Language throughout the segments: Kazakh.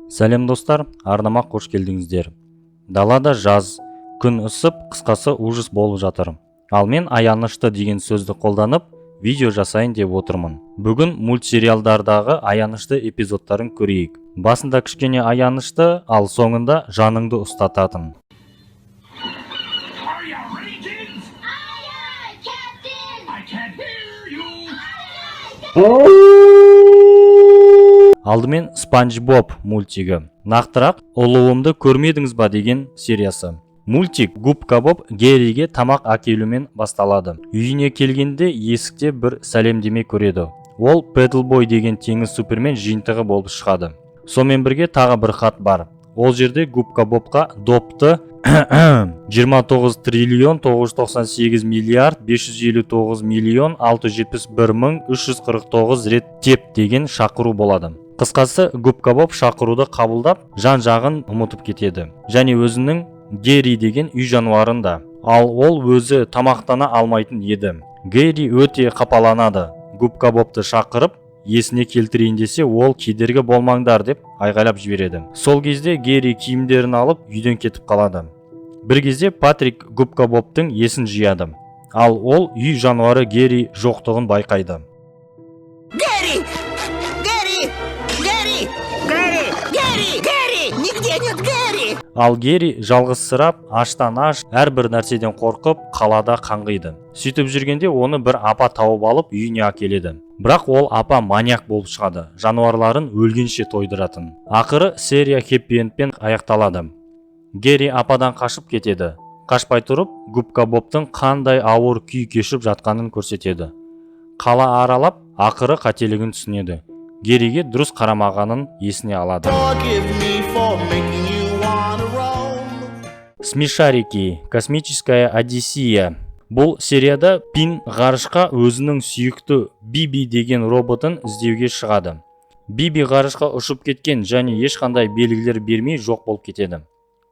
Сәлем, достар, арнама қош келдіңіздер. Далада жаз, күн ысып, қысқасы, ужас болып жатыр. Ал мен «аянышты» деген сөзді қолданып видео жасайын деп отырмын. Бүгін мультсериалдардағы аянышты эпизодтарын көрейік. Басында кішкене аянышты, ал соңында жаныңды ұстататын. Are you ready, kids? Aye, aye, Captain! I can't hear you. Алдымен Спанч Боб мультигі, нақтырақ «Ұлуымды көрмедіңіз ба» деген сериясы. Мультик Губка Боб Герриге тамақ әкелумен басталады. Үйіне келгенде есікте бір сәлемдеме көреді. Ол Пэдлбой деген теңіз супермен жиынтығы болып шығады. Сонымен бірге тағы бір хат бар. Ол жерде Губка Бобқа допты 29 триллион 998 миллиард 559 миллион 671 мың 349 рет теп деген шақыру болады. Қысқасы, Губка Боб шақыруды қабылдап, жан жағын ұмытып кетеді және өзінің Герри деген үй жануарын да. Ал ол өзі тамақтана алмайтын еді. Герри өте қапаланады. Губка Бобты шақырып, есіне келтірейін десе, ол «Кедергі болмаңдар» деп айғайлап жібереді. Сол кезде Герри киімдерін алып, үйден кетіп қалады. Бір кезде Патрик Губка Бобтың есін жияды. Ал ол үй жануары Герри жоқтығын байқайды. Гэри! Гэри! Гэри! Гэри! Гэри! Гэри! Нигде нет Гэри! Ал Герри жалғызсырап, аштан аш, әрбір нәрседен қорқып, қалада қаңғиды. Сөйтіп жүргенде оны бір апа тауып алып, үйіне әкеледі. Бірақ ол апа маньяк болып шығады, жануарларын өлгенше тойдыратын. Ақыры серия хеппи-эндпен аяқталады. Герри ападан қашып кетеді. Қашпай тұрып, Губка Бобтың қандай ауыр күй кешіп жатқанын көрсетеді. Қала аралап, ақыры қателігін түсінеді. Герриге дұрыс қарамағанын есіне алады. Forgive me for making you wanna roam. Смешарики: Космическая одиссея. Бұл серияда Пин ғарышқа өзінің сүйікті Биби деген роботын іздеуге шығады. Биби ғарышқа ұшып кеткен және ешқандай белгілер бермей жоқ болып кетеді.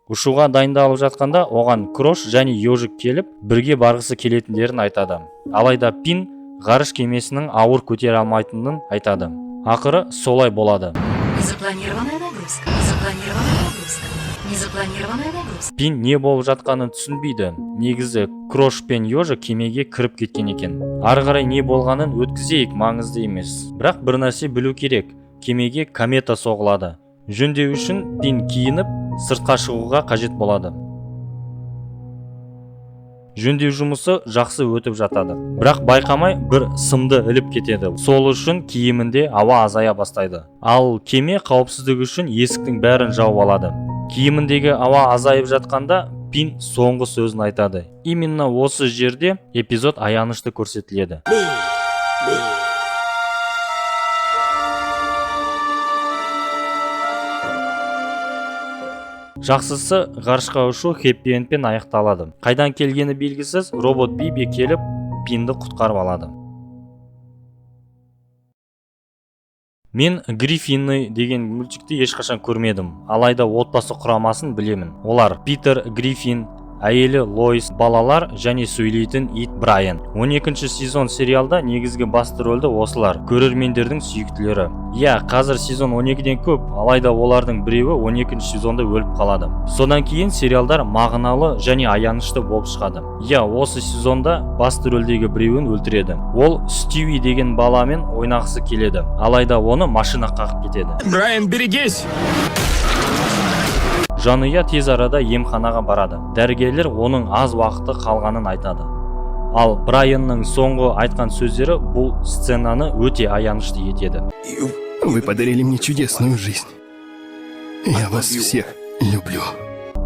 Ұшуға дайындалып жатқанда оған Крош және Ежик келіп, бірге барғысы келетіндерін айтады. Алайда Пин ғарыш кемесінің ауыр көтере алмайтынын айтады. Ақыры солай болады. Незапланированная нагрузка. Незапланированная нагрузка. Незапланированная нагрузка. Пин не болып жатқанын түсінбейді. Негізі Крош пен Ежик кемеге кіріп кеткен екен. Ары қарай не болғанын өткізейік, маңызды емес. Бірақ бір нәрсе білу керек: кемеге комета соғылады. Жөндеу үшін Пин киініп, сыртқа шығуға қажет болады. Жөндеу жұмысы жақсы өтіп жатады, бірақ байқамай бір сымды іліп кетеді. Сол үшін киімінде ауа азая бастайды. Ал кеме қауіпсіздік үшін есіктің бәрін жауып алады. Киіміндегі ауа азайып жатқанда Пин соңғы сөзін айтады. Именно осы жерде эпизод аянышты көрсетіледі. Жақсысы, ғарышқа ұшу хеппи эндпен аяқталады. Қайдан келгені белгісіз робот Биби келіп, Пинді құтқарып алады. Мен «Гриффины» деген мультикті ешқашан көрмедім. Алайда отбасы құрамасын білемін. Олар: Питер Гриффин, әйелі Лоис, балалар және сөйлейтін ит Брайан. 12 сезон сериалда негізгі басты рөлді осылар, көрермендердің сүйіктілері. Иә, қазір сезон 12-ден көп, алайда олардың біреуі 12 сезонда өліп қалады. Содан кейін сериалдар мағыналы және аянышты болып шығады. Иә, осы сезонда басты рөлдегі біреуін өлтіреді. Ол Стюи деген баламен ойнағысы келеді, алайда оны машина қағып кетеді. Брайан, берегись! Жанұя тез арада емханаға барады. Дәрігерлер оның аз уақыты қалғанын айтады. Ал Брайанның соңғы айтқан сөздері бұл сценаны өте аянышты етеді. Вы подарили мне чудесную жизнь. Я вас всех люблю.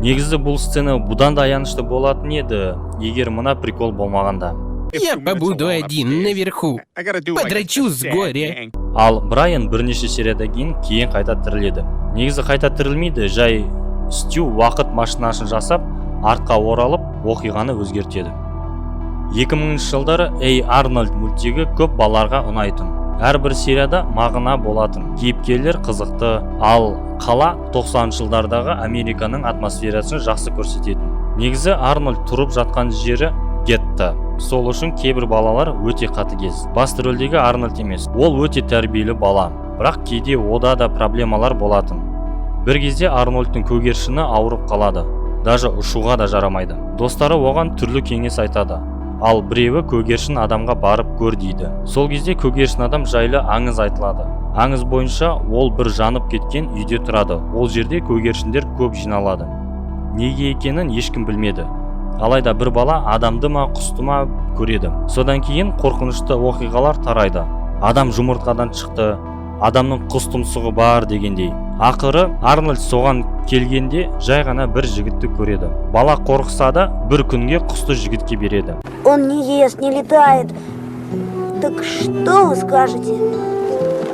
Негізі бұл сцена бұдан да аянышты болатын еді, егер мына прикол болмағанда. Я побуду один наверху. Подрочу с горя. Ал Брайан бірнеше сериядан кейін қайта тіріледі. Негізі қайта тірілмейді, жай Стю уақыт машинасын жасап, артқа оралып, оқиғаны өзгертеді. 2000 жылдары «Эй, Арнольд» мультигі көп балаларға ұнайтын. Әрбір серияда мағына болатын, кейіпкерлер қызықты, ал қала 90 жылдардағы Американың атмосферасын жақсы көрсететін. Негізі Арнольд тұрып жатқан жері гетто. Сол үшін кейбір балалар өте қатыгез. Басты рөлдегі Арнольд емес, ол өте тәрбиелі бала, бірақ кейде ода да проблемалар болатын. Бір кезде Арнольдтың көгершіні ауырып қалады, даже ұшуға да жарамайды. Достары оған түрлі кеңес айтады, ал біреуі көгершін адамға барып көр дейді. Сол кезде көгершін адам жайлы аңыз айтылады. Аңыз бойынша, ол бір жанып кеткен үйде тұрады. Ол жерде көгершіндер көп жиналады. Неге екенін ешкім білмеді. Алайда бір бала адамды ма, құсты ма көреді. Содан кейін қорқынышты оқиғалар тарайды: адам жұмыртқадан шықты, адамның құс тұмсығы бар дегендей. Ақыры Арнольд соған келгенде жай ғана бір жігітті көреді. Бала қорықса да, бір күнге құсты жігітке береді. Он не ест, не летает. Так что вы скажете?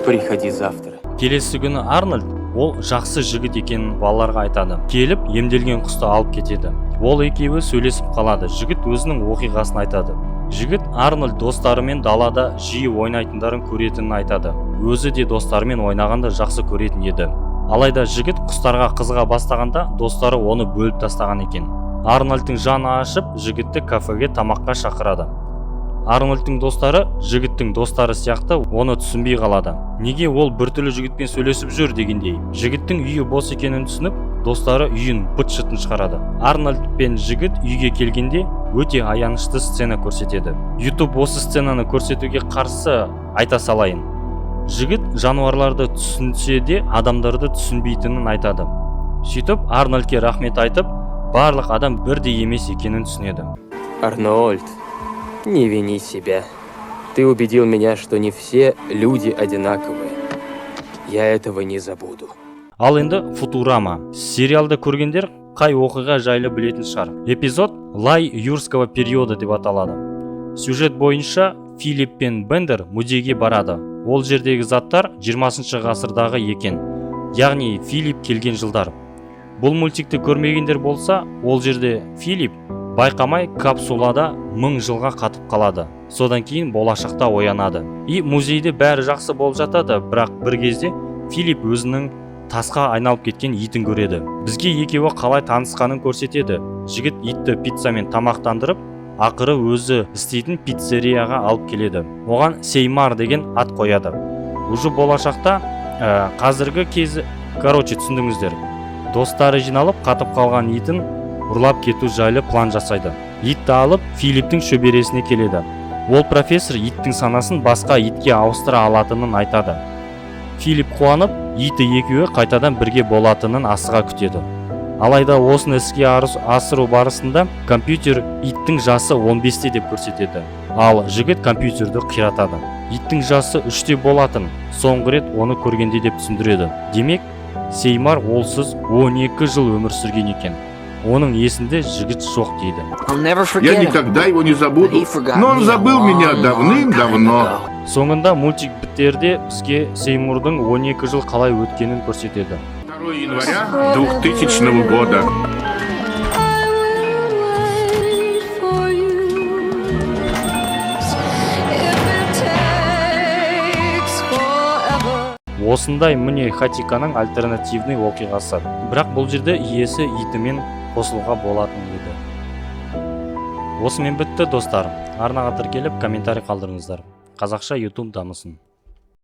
Приходи завтра. Келесі күні Арнольд ол жақсы жігіт екенін балаларға айтады. Келіп, емделген құсты алып кетеді. Ол екеуі сөйлесіп қалады. Жігіт өзінің оқиғасын айтады. Жігіт Арнольд достарымен далада жиі ойнайтындарын көретінін айтады. Өзі де достарымен ойнағанды жақсы көретін еді. Алайда жігіт құстарға қызыға бастағанда, достары оны бөліп тастаған екен. Арнольдтың жаны ашып, жігітті кафеге тамаққа шақырады. Арнольдтың достары жігіттің достары сияқты оны түсінбей қалады, неге ол біртүрлі жігітпен сөйлесіп жүр дегендей. Жігіттің үйі бос екенін түсініп, достары үйін быт шытын шығарады. Арнольд пен жігіт үйге келгенде, өте аянышты сцена көрсетеді. Ютуб осы сценаны көрсетуге қарсы, айта салайын. Жігіт жануарларды түсінсе де, адамдарды түсінбейтінін айтады. Сөйтіп, Арнольдке рахмет айтып, барлық адам бірдей емес екенін түсінеді. Арнольд, не вини себя. Ты убедил меня, что не все люди одинаковые. Я этого не забуду. Ал енді «Футурама» сериалды көргендер қай оқиға жайлы білетін шығар. Эпизод «Лай юрского периода» деп аталады. Сюжет бойынша, Филипп пен Бендер музейге барады. Ол жердегі заттар 20 ғасырдағы екен, яғни Филипп келген жылдар. Бұл мультикті көрмегендер болса, ол жерде Филипп байқамай капсулада 1000 жылға қатып қалады. Содан кейін болашақта оянады. И музейде бәрі жақсы болып жатады, бірақ бір кезде Филипп өзінің тасқа айналып кеткен итін көреді. Бізге екеуі қалай танысқанын көрсетеді. Жігіт итті пиццамен тамақтандырып, ақыры өзі істейтін пиццерияға алып келеді. Оған Сеймар деген ат қояды. Уже болашақта, қазіргі кезі, короче, түсіндіңіздер. Достары жиналып, қатып қалған итін ұрлап кету жайлы план жасайды. Итті алып, Филипптің шөбересіне келеді. Ол профессор иттің санасын басқа итке ауыстыра алатынын айтады. Филипп қуанып, иті екеуі қайтадан бірге болатынын асыға күтеді. Алайда осыны іске асыру барысында компьютер иттің жасы 15-те деп көрсетеді. Ал жігіт компьютерді қиратады. Иттің жасы 3-те болатын соңғы рет оны көргенде деп түсіндіреді. Демек, Сеймар олсыз 12 жыл өмір сүрген екен. Оның есінде жігіт жоқ дейді. Я никогда его не забуду. Но он забыл меня давным-давно. Соңында мультик бітерде бізге Сеймурдың 12 жыл қалай өткенін көрсетеді. 2 января 2000 года. I will wait for you if it takes forever. Осындай, міне, Хатиканың альтернативный оқиғасы. Бірақ бұл жерде иесі итімен қосылуға болатын еді. Осымен бітті, достар. Арнаға тіркеліп, комментарий қалдырыңыздар. Қазақша YouTube дамысын.